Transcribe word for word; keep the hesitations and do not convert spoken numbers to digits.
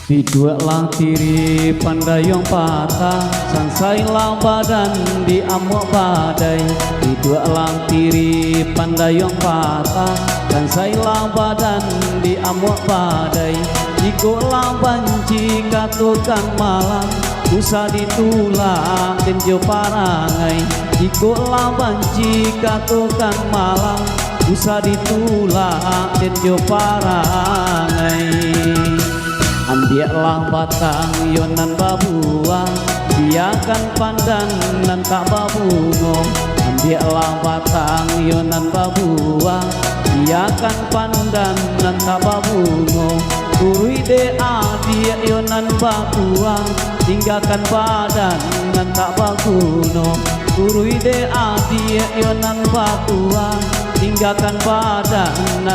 Iduaklah tiri pandayuang patah, sansailah badan di amuak badai. Iduaklah tiri pandayuang patah, sansailah badan di amuak badai. Jikoklah banci katokan malang, usah ditulak den jo parangai. Jikoklah banci katokan malang, usah ditulak den jo parangai. Ambiaklah batang yo nan babuah, biakan pandan nan tak babungo. Ambiaklah batang yo nan babuah, biakan pandan nan tak babungo. Kuruih dek adiak yo nan babuah, tinggakan badan nan tak baguno. Kuruih dek adiak yo nan babuah, tinggakan badan nan